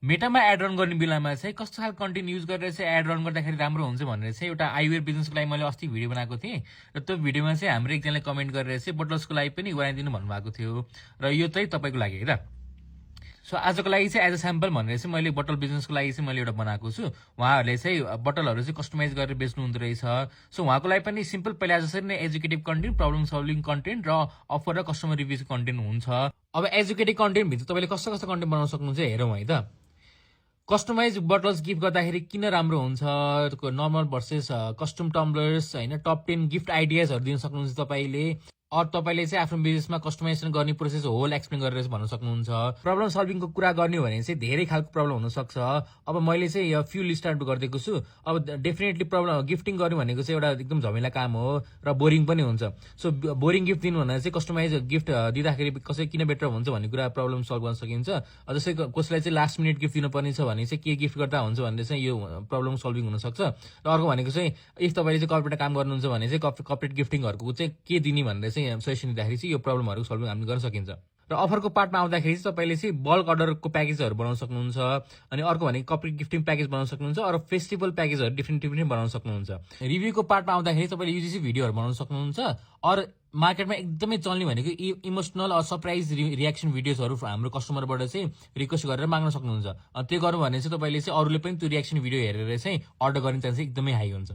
मेटामा ad run गर्ने बेलामा चाहिँ कस्तो खालको कन्टेन्ट युज गरेर चाहिँ एड रन गर्दाखेरि राम्रो हुन्छ भनेर चाहिँ एउटा आइवेयर बिजनेसको लागि मैले अस्ति भिडियो बनाएको थिएँ र त्यो भिडियोमा चाहिँ हाम्रो एकजनाले कमेन्ट गरेर चाहिँ बोटल्सको लागि पनि बनाइदिनु भन्नुभएको थियो र यो चाहिँ तपाईँको लागि है त। सो आजको लागि चाहिँ एज अ स्याम्पल भनेर चाहिँ मैले बोटल बिजनेसको लागि चाहिँ मैले एउटा बनाएको छु। उहाँहरूले चाहिँ बोटलहरू चाहिँ कस्टमाइज गरेर बेच्नु हुँदो रहेछ। सो उहाँको लागि पनि सिम्पल पहिला जसरी नै executive content, problem solving content र अफर र कस्टमर रिभ्यूको कन्टेन्ट हुन्छ। अब एजुकेटिभ कन्टेन्टभित्र तपाईँले कस्तो कस्तो कन्टेन्ट बनाउन सक्नुहुन्छ हेरौँ है त। कस्टमाइज बोटल्स गिफ्ट गर्दाखेरि किन राम्रो हुन्छ, नर्मल भर्सेस कस्टम टम्बलर्स होइन, टप 10 गिफ्ट आइडियाजहरू दिन सक्नुहुन्छ तपाईँले। अरू तपाईँले चाहिँ आफ्नो बिजनेसमा कस्टमाइजेसन गर्ने प्रोसेस होल एक्सप्लेन गरेर भन्न सक्नुहुन्छ। प्रब्लम सल्भिङको कुरा गर्ने हो भने चाहिँ धेरै खालको प्रब्लम हुनसक्छ। अब मैले चाहिँ यो फ्यु लिस्ट आउट गरिदिएको छु। अब डेफिनेटली प्रब्लम गिफ्टिङ गर्नु भनेको चाहिँ एउटा एकदम झमेला काम हो र बोरिङ पनि हुन्छ। सो बोरिङ गिफ्ट दिनु भन्दा चाहिँ कस्टमाइज गिफ्ट दिँदाखेरि कसै किन बेटर हुन्छ भन्ने कुरा प्रब्लम सल्भ गर्न सकिन्छ। जस्तै कसैलाई चाहिँ लास्ट मिनट गिफ्ट दिनुपर्ने छ भने चाहिँ के गिफ्ट गर्दा हुन्छ भन्ने चाहिँ यो प्रब्लम सल्भिङ हुनसक्छ। र अर्को भनेको चाहिँ इफ तपाईँले चाहिँ कर्पोरेट काम गर्नुहुन्छ भने चाहिँ कर्पोरेट गिफ्टिङहरूको चाहिँ के दिने भनेर सजेसन दिँदाखेरि चाहिँ यो प्रब्लमहरू सल्भ हामी गर्न सकिन्छ। र अफरको पार्टमा आउँदाखेरि चाहिँ तपाईँले चाहिँ बल्क अर्डरको प्याकेजहरू बनाउन सक्नुहुन्छ। अनि अर्को भने कर्पोरेट गिफ्टिङ प्याकेज बनाउन सक्नुहुन्छ। अरू फेस्टिभल प्याकेजहरू डिफ्रेन्ट बनाउन सक्नुहुन्छ। रिभ्यूको पार्टमा आउँदाखेरि तपाईँले युजिसी भिडियोहरू बनाउन सक्नुहुन्छ। अरू मार्केटमा एकदमै चल्ने भनेको इमोसनल सरप्राइज रियाक्सन भिडियोजहरू हाम्रो कस्टमरबाट चाहिँ रिक्वेस्ट गरेर माग्न सक्नुहुन्छ। त्यो गर्नु भने चाहिँ तपाईँले चाहिँ अरूले पनि त्यो रियाक्सन भिडियो हेरेर चाहिँ अर्डर गर्ने चान्स एकदमै हाई हुन्छ।